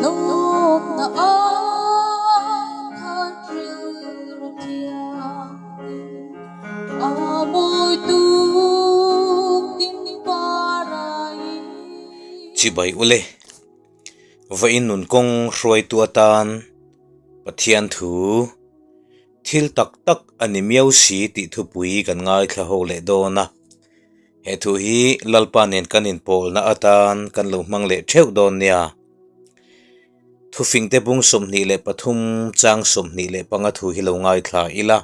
Lawmna ai khat rilru thianghlim a mawi tuk ding paraiin. Chibai ule, vawiin nun kawng hruaitu atan Pathian thu thil tak tak a ni miau si tih thupui kan ngaithla ho leh dawn a. He thu hi Lalpa nen kan inpawlna atan kan lo hmang leh theuh dawn nia. Thufingte bung 23 chang 25 thu hi lo ngaithla ila.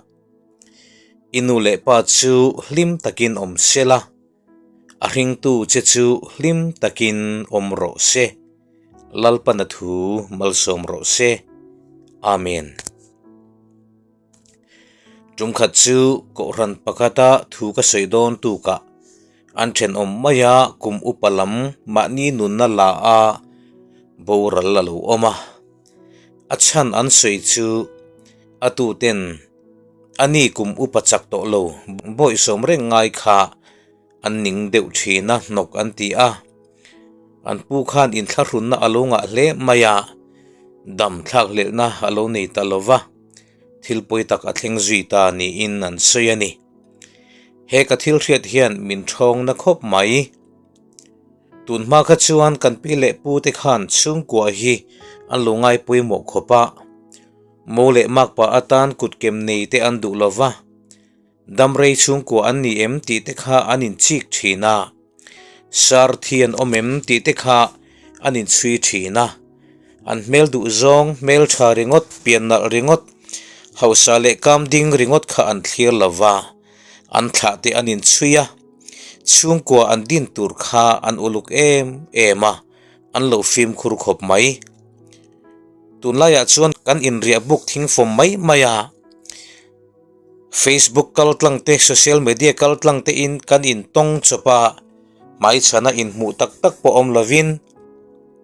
I nu leh pa chu hlim takin awm se la, a hringtu che chu hlim takin awm rawh se. Lalpana thu malsawm rawh se. Amen. Tumkhat chu Kohhran pakhata thu ka sawi dawn tukah an thenawm mai a, kum upa lam mahni nunna la a boral a lo awm a. A chhan an sawi chu a tuten a ni kum upa chak tawh lo bawihsawm reng ngai kha an ning deuh thin a, hnawk an ti a. An pu khan inthlahrunna a lo ngah hle mai a, dam thlak hlelhna a lo nei ta lo va, thil pawi tak a thleng zui ta niin an sawi a ni. He ka thil hriat hian min thawng na khawp mai. Tun hma kha chuan kan pi leh pu te khan chhungkua hi an lo ngai pawimawh khawp a, mo leh makpa atan kutkem nei te an duh lo va, Damrei chhungkua an ni em tih te kha an inchik thin a, sar thi an awm em tih te kha an inchhui thin a. An hmel duh zawng, hmel tha ringawt, pian nalh ringawt, hausa leh kam ding ringawt kha an thlir lo va, an thlah te an inchhui a, chhungkua an din tur kha an uluk em em a, an lo fimkhur khawp mai. Tunlaiah chuan kan inriah buk thing fawm mai mai a. Facebook kal tlang te, social media kal tlang te in kan in tawng chawp a, hmaichhana inhmuh tak tak pawh awm lovin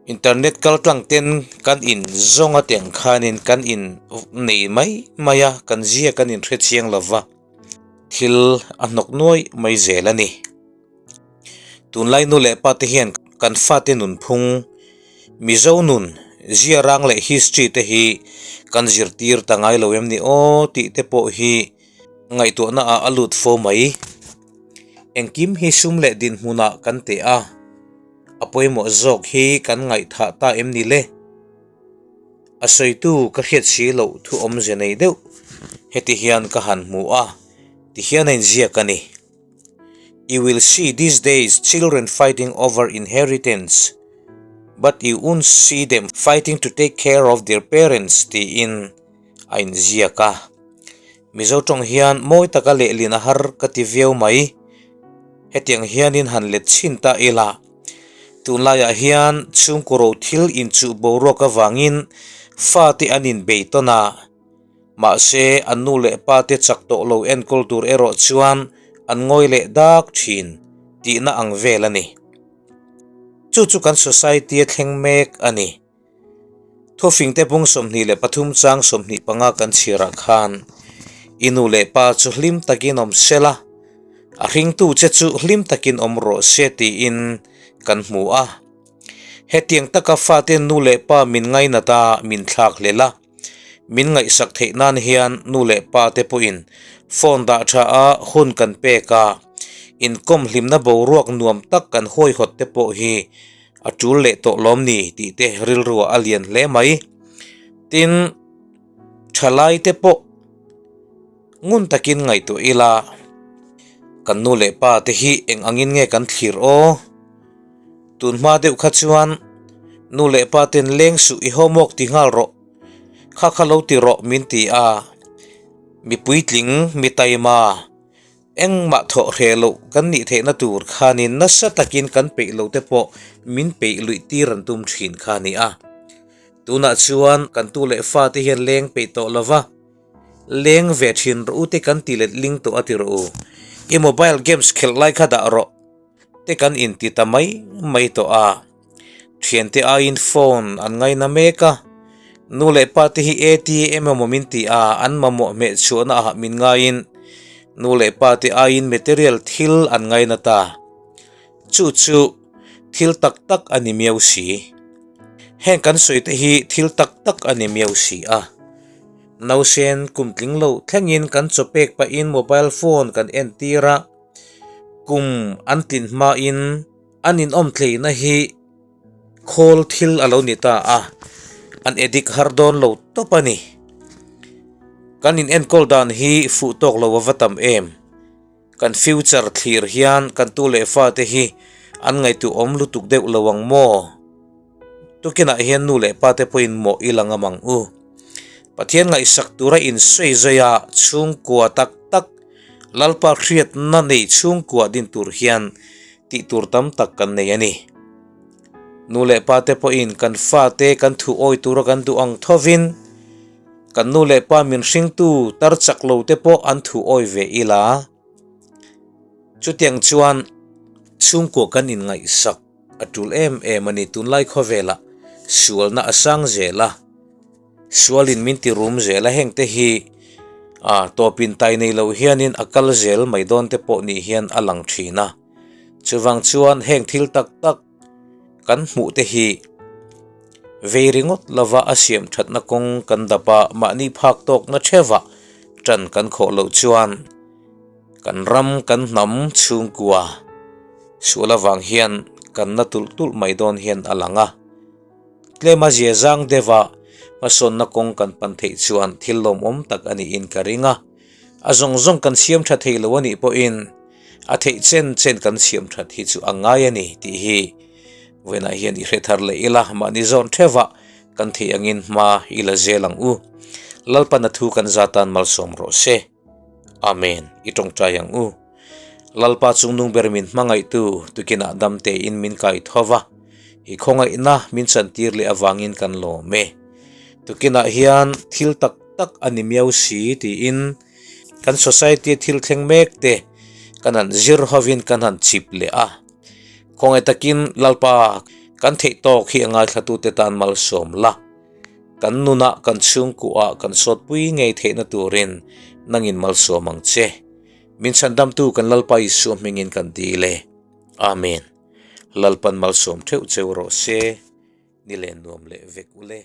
internet kal tlang ten kan in zawng a teng khanin kan in nei mai mai a, kan zia kan in hre chiang lova, thil a hnawk nuai mai zel a ni. Tunlai nu leh pa te hian kan fate nunphung, Mizo nun, ziarang leh history te hi kan zirtir ta ngai lo em ni aw tih te pawh hi ngaihtuahna ah a lut fo mai. Engkim hi sum leh dinhmunah kan teh a, a pawimawh zawk hi kan ngaihthah ta em ni le? A sawitu ka hriat si loh thu awmze nei deuh heti hian ka han hmu a, tihian a inziak a ni. You will see these days children fighting over inheritance, but you won't see them fighting to take care of their parents tiin a inziak a. Mizo tawng hian mawi taka lehlin a har ka ti viau mai. Hetiang hianin han let chhin ta ila, tunlaiah hian chhungkaw ro thil inchuh boruak avangin fate an inbei tawn a, Mahse, an nu leh pa te chak tawh lo enkawl tur erawh chuan an ngawi leh dak thin tihna ang vel a ni. Chu chu kan society a thleng mek a ni. Thufingte bung 23 chang 25 kan chhiarah khan i nu leh pa chu hlim takin awm se la, a hringtu che chu hlim takin awm rawh se tiin kan hmu a. Hetiang taka fate nu leh pa min ngainat a, min thlak hlel a. Min ngaihsak theih nan hian nu leh pa te pawhin phone dah tha a hun kan pek a, inkawm hlimna boruak nuam tak kan huaihawt te pawh hi a tul leh tawh lawm ni tih te rilruah a lian hle mai. Tin, thalai te pawh ngun takin ngaihtuah ila, kan nu leh pa te hi eng angin nge kan thlir aw? Tun hma deuh kha chuan nu leh pa ten leng suh i homework ti nghal rawh, kha kha lo ti rawh min ti a, mi puitling, mi taima, engmah thawh hreh loh kan nih theihna tur khanin nasa takin kan peih lo te pawh min peih luih tir an tum thin kha a ni a. Tunah chuan kan tu leh fa te hian leng peih tawh lova, leng ve thin rawh u te kan ti let ling tawh a ti rawh u, i mobile games khelh lai kha dah rawh. te kan inti ta mai mai tawh a, thiante aiin phone an ngaina mek a, nu leh pa te hi ATM emaw min ti a, an mamawh hmeh chhuahna ah min ngaiin nu leh pa te aiin material thil an ngaina ta, chu chu thil tak tak a ni miau si. Heng kan sawi te hi thil tak tak a ni miau si a. Nausen kum tling lo thlengin kan chaw pek pahin mobile phone kan entir a, kum an tlin hmain an inawm tleina hi khawl thil a lo ni ta a, an addict har dawn lo tawp a ni. Kan inenkawl dan hi fuh tawk lo a va tam em. Kan future thlir hian kan tu leh fate hi an ngaihtuah awm lutuk deuh lo ang maw? Tukinah hian nu leh pate pawhin mawh i la ngam ang u. Pathian ngaihsak tura insawi zawi a chhungkua tak tak Lalpa hriatna nei chhungkua din tur hian tih tur tam tak kan nei a ni. Nu leh pate pawhin kan fate kan thu awi tura kan duh ang thovin, Kan nu leh pa min hringtu tar chak lo te pawh an thu awi ve ila. Chutiang chuan chhungkua kan inngaihsak a tul em em a ni. Tunlai khawvelah sualna a sang zel a, sualin min ti rum zel a, heng te hi a tawpin tai nei lo hianin a kal zel mai dawn te pawh ni hian a lang thin a. Chuvang chuan heng thil tak tak kan hmuh te hi vei ringawt lova a siam thatna kawng kan dap a, mahni phak tawkna theuhah tan kan khawh loh chuan kan ram kan hnam chhungkua sual avang hian kan na tulh tulh mai dawn hian a lang a. Tlema zia zang deuha hmasawnna kawng kan pan theih chuan thil lawmawm tak a niin ka ring a, a zawng zawng kan siam tha thei lo a nih pawhin A theih chen chen kan siam that hi chu a ngai a ni tih hi vawiinah hian i hre thar leh ila, mahni zawn theuhah kan theih angin hma i la zel ang u. Lalpan a thu kan za tan malsawm rawh se. Amen. I tawngtai ang u. Lalpa chungnung ber min hmangaihtu tukinah dam tein min kai tho va, i khawngaihna min chantir leh avangin kan lawm e. Tukinah hian thil tak tak a ni miau si tiin, Kan society thil thleng mek te kan han zir hovin kan han chip leh a, khawngaih takin Lalpa kan theih tawk hi a ngaithlatute tan malsawm la, kan nunah kan chhungkuah kan sawtpui ngei theihna turin nangin malsawm ang che. Min chhandamtu kan Lalpa Isua hmingin kan dil e. Amen. Lalpan malsawm theuh cheu rawh se, ni len nuam leh vek ule.